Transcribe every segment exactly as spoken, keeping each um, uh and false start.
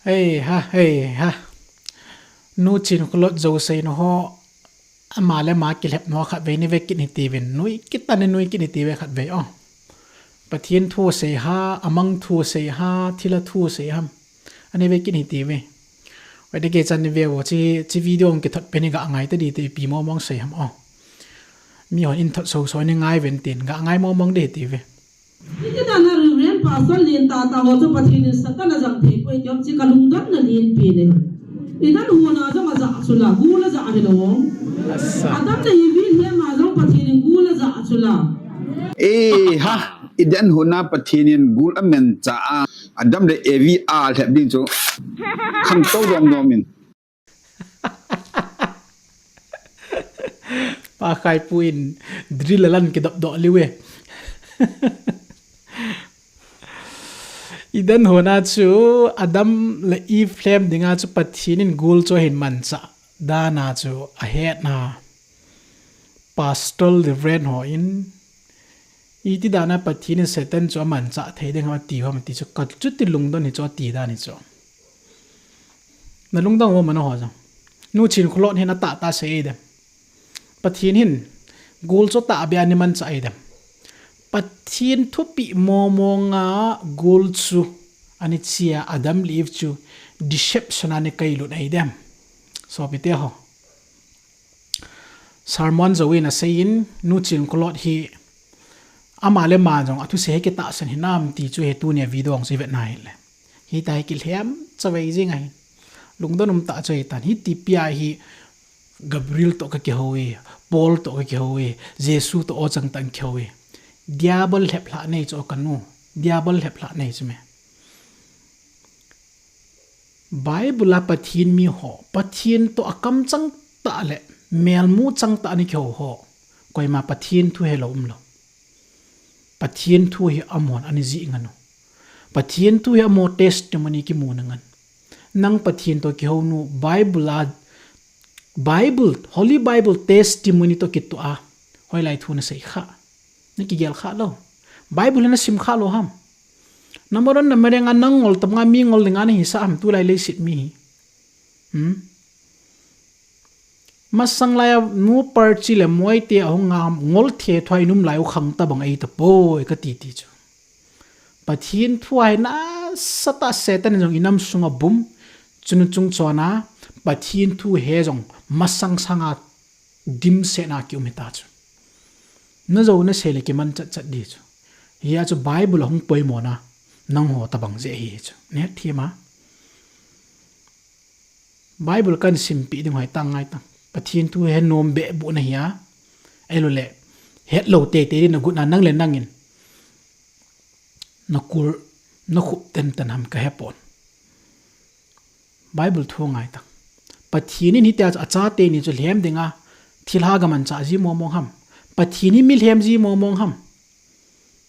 Hei ha, hei ha. Nu Chinkholot jouse na ho, ama le ama kilhep na ho khatvei ni ve kit hitiuvin, nui kit tan ni nui kit hitiuve khatvei o. Pathen thu sei ha, amang thu sei ha, thilha thu sei ham. Ani ve kit hitiuve. Ve de kei chan ni ve o, chi, chi video hung kithot pen hi ga ngai ta di te ipi mong mong sei ham o. Mi hon in thot so so ni ngai ven tin, ga ngai mong mong de hitiuve. Iti dan a Reverend Pastor Lin tata ho chu Pathen in Satan a jang thei poi tiam chi ka lungdon na lin pi ne. Eden hon a jong a ja chu la, gul a ja hi lo. Adam le Evi lhem a jong Pathen in gul a ja chu la. E ha, Eden hon a Pathen in gul a man cha a, Adam le Evi a lhep ding chu khangtou dom dom in. Pa Khaipu in drill a lan kidop doh liu e. Eden hon a chu Adam le Eve lhem ding a chu Pathen in gul chu ahin manchah dan a chu ahet na. Pastor Reverend ho in, iti dan a Pathen in Satan chu amanchah thei ding ham ati ham ti chu ka chuti lungdon hi chu ati dan hi chu. Na lungdon u mana ho jong. Nu Chinkholot hin atah tah sei dem. Pathen hin gul chu atah beh a ani manchah ei dem. Pathen thupeh mong mong a gul chu ani chia Adam le Eve chu deception a ani kailut ei dem. Sopite ho. Sermon jouvin asei in, Nu Chinkholot hi ama le ama jong athusei hi kitahsan hinam ti chu hi tunia video hung chu ivet na hile. Hitia hi kilhem chavei jing ahin. Lungdon um tah chu ahitan. Hiti pia hi Gabriel toh ka kihou e, Paul toh ka kihou e, Jesu toh o chang tah in kihou e. Diabol lheplhah nei chu o kanu. Diabol lheplhah nei chu me. Bible a Pathen mi ho, Pathen toh akamchang tah le melmu chang tah a ana kihou ho, koima Pathen thu helou umlou. Pathen thu hi amahon ana jih ngan u. Pathen thu hi amaho testimony kimu na ngan. Nang Pathen toh kihou nu Bible a, Bible, Holy Bible testimony toh kitoh a, hoilai thu nasei kha. Nakigel kha lou. Bible hi nasim kha lou ham. Namaron namareng a nang ngol tobang a mi ngol dinga nahisah ham tulai leiset mi hi. Hmm? Masang lai a nu Parchi le Moite ahung a ngol thethua in um lai u khang tobang ei tapoi kati ti chu. Pathen thu a hi nasatah Satan in jong inam sunga bum, chunu chungchon a Pathen thu he jong masang sanga dimset na kium hita chu. Najou nasei le kiman chat chat di chu. Hia chu Bible ahung poimo na nangho tobang jeh ahi chu. Nahet them a. Bible kan simpeh ding hoi tang ngai tang. Pathen thu he nom beh bu nahi a. Ahilou le hetlou teitei din nagot na nang le nang in nakul, nakhup tenten ham kahepon. Bible thu ngai tang. Pathen in hitia chu achate ni chu lhem dinga thilha ga manchah ji mong mong ham. Pathen hi mi lhem ji mong mong ham.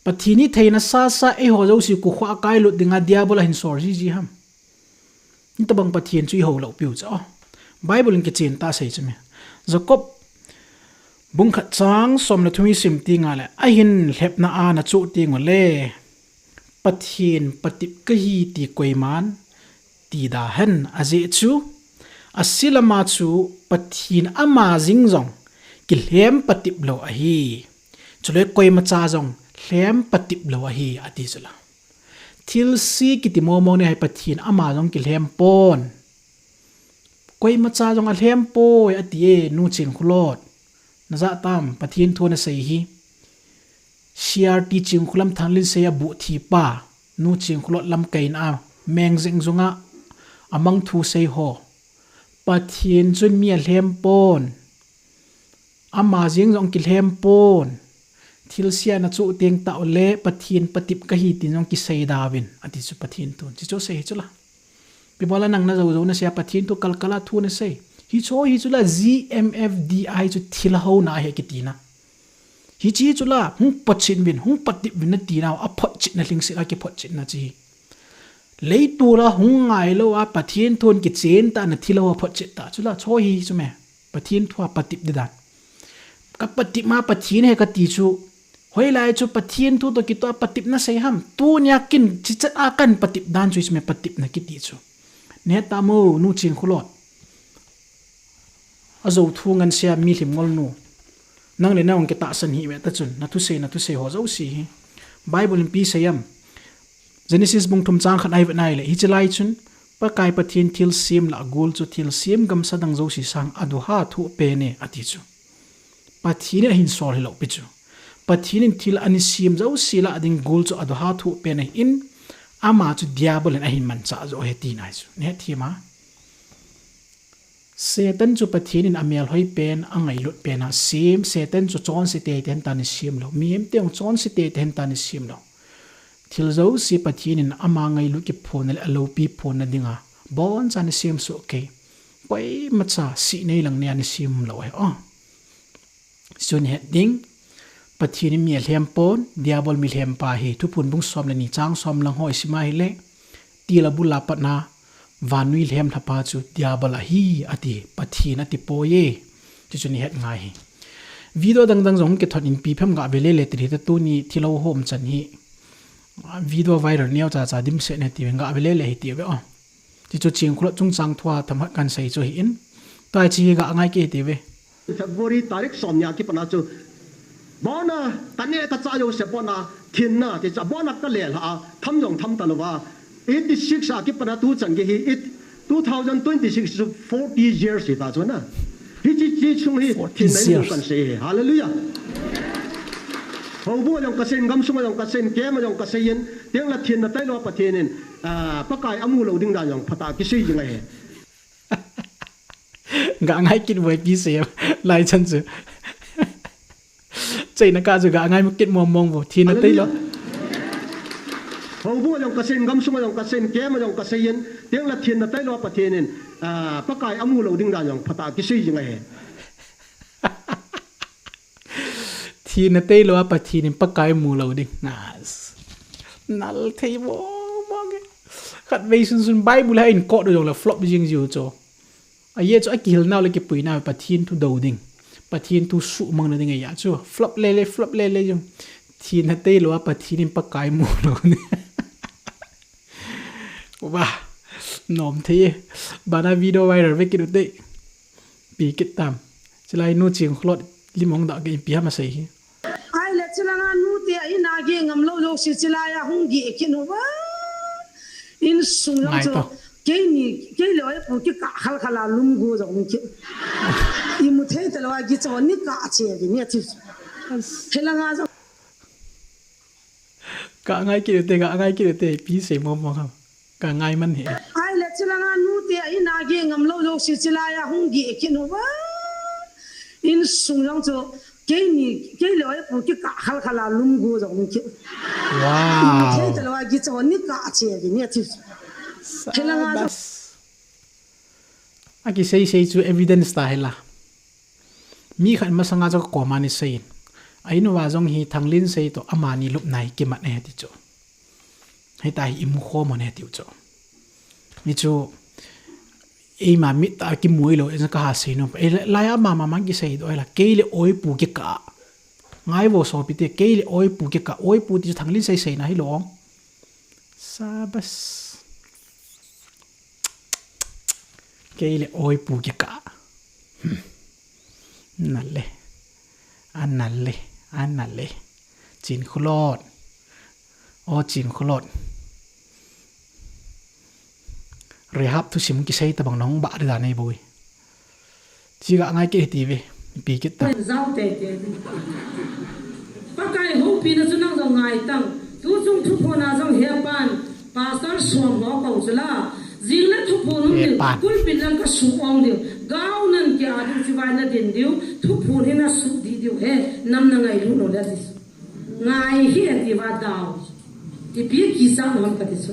Pathen hi theina sasa eiho jouse kukhuh a kailut dinga Diabol ahin sol jiji ham. Hitobang Pathen chu ihou lou piu chu o. Bible in kichen tah sei chu me. Jacob bung khat chang som le thum isim tengle, ahin lhepna a nachoh tengule, Pathen patep kahi ti koiman tida hen, ajeh chu, aselam a chu Pathen ama jeng jong kilhem patep lou ahi. Chule koimacha jong lhem patep lou ahi, ati chu la. Thilse kiti mong mong ni hi Pathen ama jong kilhem pon. Koimacha jong alhem poi, ati e, Nu Chinkholot. Najah tam, Pathen thu nasei hi. C R T Chinkholam Thanglinsei a buh thipa, Nu Chinkholot lamkaina a, meng jeng jonga, amang thu sei ho. Pathen chun mi alhem pon. Ama jeng jong kilhem pon. Thilse a nachoh teng tah ule Pathen patep kahi tin jong kisei dauvin, ati chu Pathen thun. Chuchu sei hi chu la. Ipi bola nang najou jou nasei a Pathen thu kalkal a thu nasei. Hichu hi chu la G M F D I chu thilha houna ahi kiti na. Hiche hi chu la hung patchen uvin, hung patep uvin nati nau, aphotchetna lhingset a kiphotchetna chu hi. Leitol a hung ngailou a Pathen thun kichen tah na thilha ho aphotchet tah chu la chu hi chu me. Pathen thu a patep di dan. Ka patep ma Pathen he kati chu. Hoilai chu Pathen thu toh kitoh a patepna sei ham. Tunia kin chichat a kan patep dan chu hi chu me patepna kiti chu. Nahet tamo, Nu Chingkhulot. Ajo thu ngansia milim ngolnu. Nang le nang kitahsan hih ve ta chun, na thusei, na thusei ho jouse hi. Bible in ipi asei em. Genesis bung thum chang khat a ivet nai le, hiche lai chun, Pakai Pathen thilsem lah a gol chu thilsem gamsa dang jouse sang a duha thoh pen e, ati chu. Pathen in ahin sol hilou pi chu. Pathen in thil ana sem jouse lah a ding gol chu a duha thoh pen ahin, ama chu Diabol in ahin manchah jo ahi tina ahi chu. Nahet thei ma. Satan chu Pathen in amelhoi pen, angailut pen asem, Satan chu chonse teitei hen tia ana sem lou. Mihem te jong chonse teitei hen tia ana sem lou. Thil jouse Pathen in ama ngailut kiphonna le aloupi phonna dinga, abonchan ana sem soh kei. Koimacha sih nei lang nei a ana sem lou ahi. Oh. Chun het ding, Pathen in mi alhem pon, Diabol milhem pa ahi, Thuphon bung som le ni chang som lang ho isim a hile, til a bul a patna, vannoi lhem lhapa chu Diabol ahi, ati, Pathen ati poi e. Chuchu ihet ngai hi. Video dang dang jong kithot in ipi phem gah ve le le ti hita tuni thilou ho um chan hi. Video viral neo cha cha dimset ne ti ve gah ve le le hi ti ve o. Chuchu Chingkhulot chungchang thua themkhat kahin sei chu ahin. Tua hiche hi gah ngai kit ti ve. February tarik som ni a kipat a chu. Abona, tane ta cha jouse abona, thinna, ti chu abona ka lelha a, tham jong tham talouva. Eighty-six a kipat a tuchan gei hi, it, two thousand twenty-six chu forty years hita chu na. Hiche, hiche chung hi, forty thinna in years. Kahin sei hi. Hallelujah. Houbung a jong kasei in, gamsung a jong kasei in, camp a jong kasei in, teng le thinna tailou a Pathen in, ah, Pakai amu lou ding dan jong phatah a kisei jing ahi. Gah ngai kit uve ipi sei em. Lai chan chu. Cheina kah chu gah ngai kit mong mong uvo. Thinna tailou. Hallelujah. Houbung a jong kasei in, gamsung a jong kasei in, camp a jong kasei in, teng le thinna tailou a Pathen in, ah, Pakai amu lou ding dan jong phatah a kisei jing ahi. Thinna tailou a Pathen in Pakai mu lou ding. Nas. Nal thei mong mong e. Khatvei sun sun Bible a hin quote u jong le flop jing jiu chu. Ajeh chu akihil nau le kipui nau Pathen thu dou ding. Pathen thu suhmang na ding ahi a chu. Flop le le, flop le le jong. Thinna tailou a Pathen in Pakai mu lou ding. Uva. Nom thei e. Abana video viral ve kit u te. Ipi kit tam. Chulai Nu Chingkhulot lim hung dah kei ipi ham asei hi. Ahile chulanga nute a in a gei ngam lou jouse chulai a hung gei kit uva. Insung jong chu. Ngai to. Keini, kei le oipu kikah khal khal a lum gu jong hung kit. Imu thei talou a gei chu ni kah che di ni ati. As. Helanga jong. Gah ngai kit u te, gah ngai kit u te, ipi sei mong mong ham. Gah ngai man hi. Ahile chulanga nute a in a gei ngam lou jouse chulai a hung gei kit uva. Insung jong chu keini, kei le oipu kikah khal khal a lum gu jong hung kit. Wow. Imu thei talou a gei chu ni kah che di ni ati. Helanga jong. Sabas. Akisei sei chu evidence ta hela. Mi khat masanga chu kakoma ana sei in. A in uva jong hi Thanglinsei toh amani lupna hi kimat ahi ti chu. Hitia hi imu khom u ahi tiu chu. Mi chu eima mit a kimu ilou, eina kaha sei nom. Ei, lai a mama man kisei doh ela. Kei le oipu kikah. Ngai vo sopi te, kei le oipu kikah. Oipu ti chu Thanglinsei seina hilou. Sabas. Kei le oipu kikah. Hmm. Nal e. Anal e. Anal e. Chingkhulot. O Chingkhulot. Rehab thusim kisei tabang nahung bah di dan ahi boi. Chi gah ngai kit hiti ve, ipi kit ta. Jao tei tei. Pakai houpina chu nang jong ngai tang. Tuchung Thuphon a jong hepan. Pastor Suam ho kou chu la. Jing le Thuphon um ding. Hepan. Pulpit lang ka su ong ding. Gao nan kia ding chivai na din diu. Thuphon hi na su di diu he. Nam na ngailu lou le ti. Ngai hi ati va dau. Ipi kisa ham kati chu.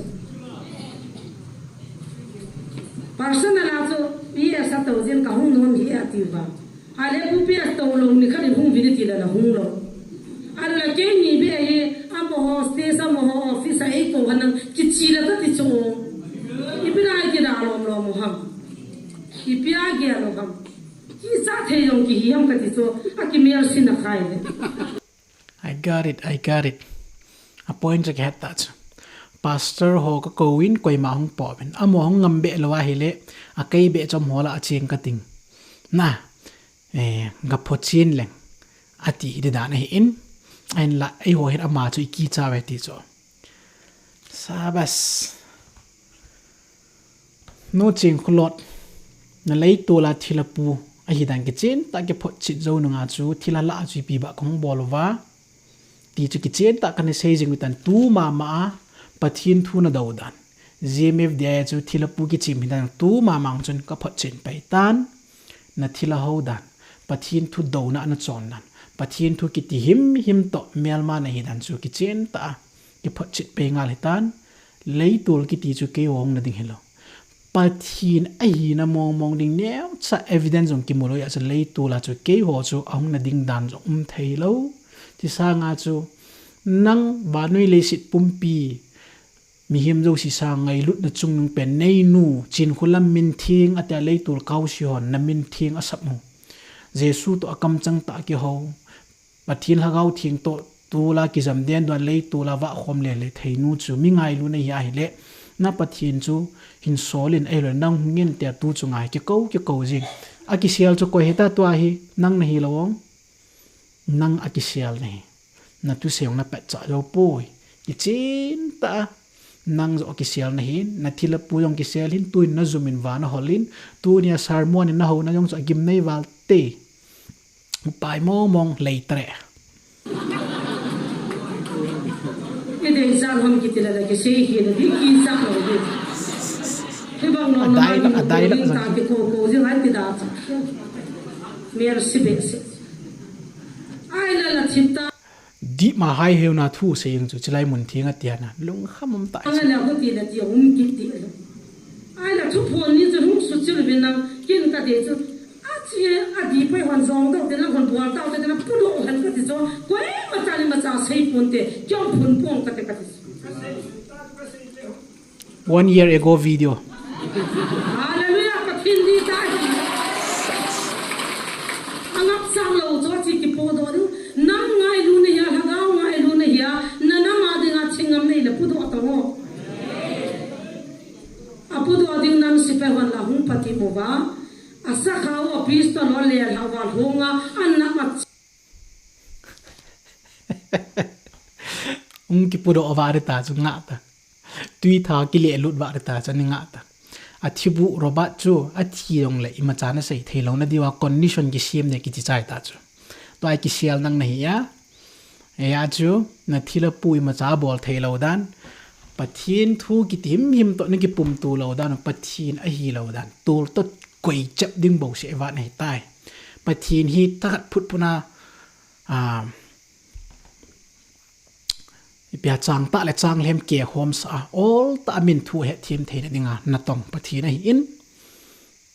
Personal a chu P S a tou jin kahung nom hi ati va. Ale pu P S tou lou ni khat in hung vin ti la la hung lou. Ala keini be hi amaho station amaho office a eikou hanang kichi la kati chu. Ipi na ai kida lom lom ham. Ipi a ge lom ham. Kisa thei jong kihi ham kati chu. Akimel sin a khai le. I got it, I got it. A point chu kihet ta chu. Pastor ho kakou in koima hung pouvin. Amaho hung ngam be lou ahile, akei be chom ho lah a cheng kating. Na, eh, gapho chen leng. Ati di dan ahi in. Ahinla, eiho hin ama chu ikicha uve ti chu. Sabas. Nu Chingkhulot, na leitol a thilha pu ahi dan kichen tah a kiphotchet jou nunga chu thilha lah a chu ipi bah kahung bol uva. Ti chu kichen tah a kana sei jing u tan tu mama a Pathen thu na do dan. G M F D I a chu thilha pu kichim hi dan tu mama chun kaphotchen pai tan. Na thilha ho dan. Pathen thu douna na chon dan. Pathen thu kiti himhim toh melma nahi dan chu kichen tah a kiphotchet pai ngal hitan. Leitol kiti chu keiho hung na ding hilou. Pathen ahina mongmong ding neocha evidence jong kimu lou a chu leitol a chu keiho chu ahung na ding dan jong um thei lou. Ti sanga chu nang vannoi leiset pumpi mihem jouse sang ngailutna chungnung pen neinu, Chinkholam mintheng atia leitol kaosi hon na mintheng asap u. Jesu toh akamchang tah a kiho. Pathen Lhagao Theng toh tol a kijam den dan leitol a vah khom le le theinu chu mi ngailutna hi ahile, na Pathen chu hin sol in ahilou le nang hung in tia tu chunga hi kikou, kikou jing. Akisel chu koi hita tua hi, nang nahi lou ong. Nang akisel nahi. Na thusei jong na petcha jou poi. Kichen tah a. Nang jong kisel nahin, na thilha pu jong kisel hin, tuin na jum in van ahol in, tunia sermon in na houna jong chu agim nei val te. Upai mongmong lei tare. Idei jan hom kiti la la kisei hi la di kicha lou hi. Hibang no adai la, adai la, ling ta kiko ko jing ai ti da. Mer si be si. Ai la la thita. Dima hai heuna thu sei jing chu chilai mun theng a tia na lungkham um ta. Anga la ko ti la ti um kiti. Ai la thuphon ni chu hung suchil vin nang kin ka de chu. Achi, adi pai hon jong do te na hon bual tao te na pudo han ka ti chu. Koima cha ni ma cha sei pon te. Kyong phun pon ka te ka ti chu. One year ago video. Hallelujah, Pathen di tai. Angap sang lou chu chi kipudoh ding. Nang ngailutna hia, Lhagao ngailutna hia, na nam a dinga thingam nei le pudoh tang o. Apudoh ding nang sepai hon la hung pati mo va. Asakha u a pistol ho le lhava lhunga, an na ma Hung kipudoh vah ding ta chu ngah ta. Tuitha kile lut vah ding ta chu ani ngah ta. Athibuh Robert chu athi jongle imacha na sei thei lou na diuva condition kisem ding kichi chai ta chu. Tua kisel nang nahi a. Eia chu na thilha pu imacha bol thei lou dan. Pathen thu kiti himhim toh na kipum tu lou dan. Pathen ahi lou dan. Tol toh koi chep ding bou se vat nahi tai. Pathen hi thahat phut phut na a, ipi a chang tah le chang lhem ke khom sa a, ol tah a min thu hetthem theina dinga natong Pathen ahi in,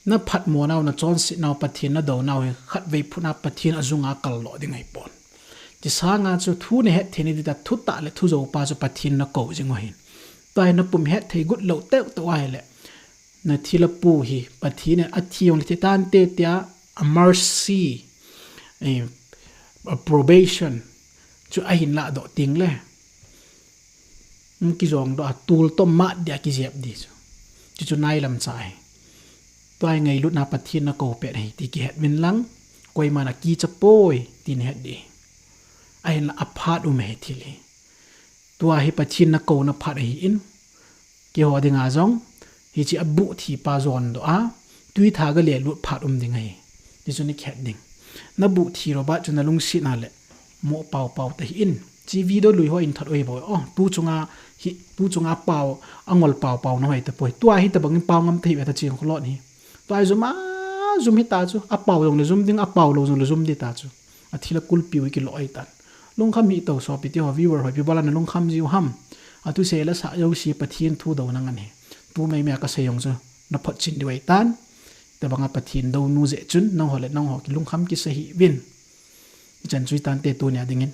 na phatmo nau, na chonset nau, Pathen na do nau hi khatvei phut na Pathen a jung a kal lo ding ahi pon. Ti sanga chu thu na hetthei na ding ta, thu tah le thu jou pa chu Pathen na kou jing u ahin. Tua hi na pum hetthei got lou teu teu ahile. Na thilha pu hi, Pathen in athi jongle thi tante tia, a mercy, eh, a probation, chu ahin ladoh teng le. Hung kijong doh a tol toh mat dia kijep di chu. Chu chu nailam cha hi. Tua hi ngailutna Pathen na kou pet ahi ti kihet uvin lang, koiman akicha poi ti nahet di. Ahinla aphat um ahi thil hi. Tua hi Pathen na kouna phat ahi in, keiho dinga jong, hiche a buh thi pa jon doh a, tuitha ga le lut phat um ding ahi. Ti chu ni khet ding. Na buh thi Robert chu na lungset na le, mo pau pau ta hi in. Chi video lui ho in thot oi bo. Oh, tu chunga hi, tu chunga pau, angol pau pau na hoi ta poi. Tua hi tabang in pau ngam ta hi ve ta ching kholon hi. Tua hi jum a, jum hi ta chu. Apau jong le jum ding, apau lou jong le jum di ta chu. Athilha kulpi u kilo ai tan. Lungkham hi to sopi ti ho viewer ho ipi bola na lungkham jiu ham. Athusei la sa jouse Pathen thu do nang ahi. Tu mai mai a kasei jong chu na photchin diu ai tan. Tabanga Pathen do nu jeh chun nangho le nangho kilungkham kisa hih uvin. Ichan chu hi tante tunia dingin.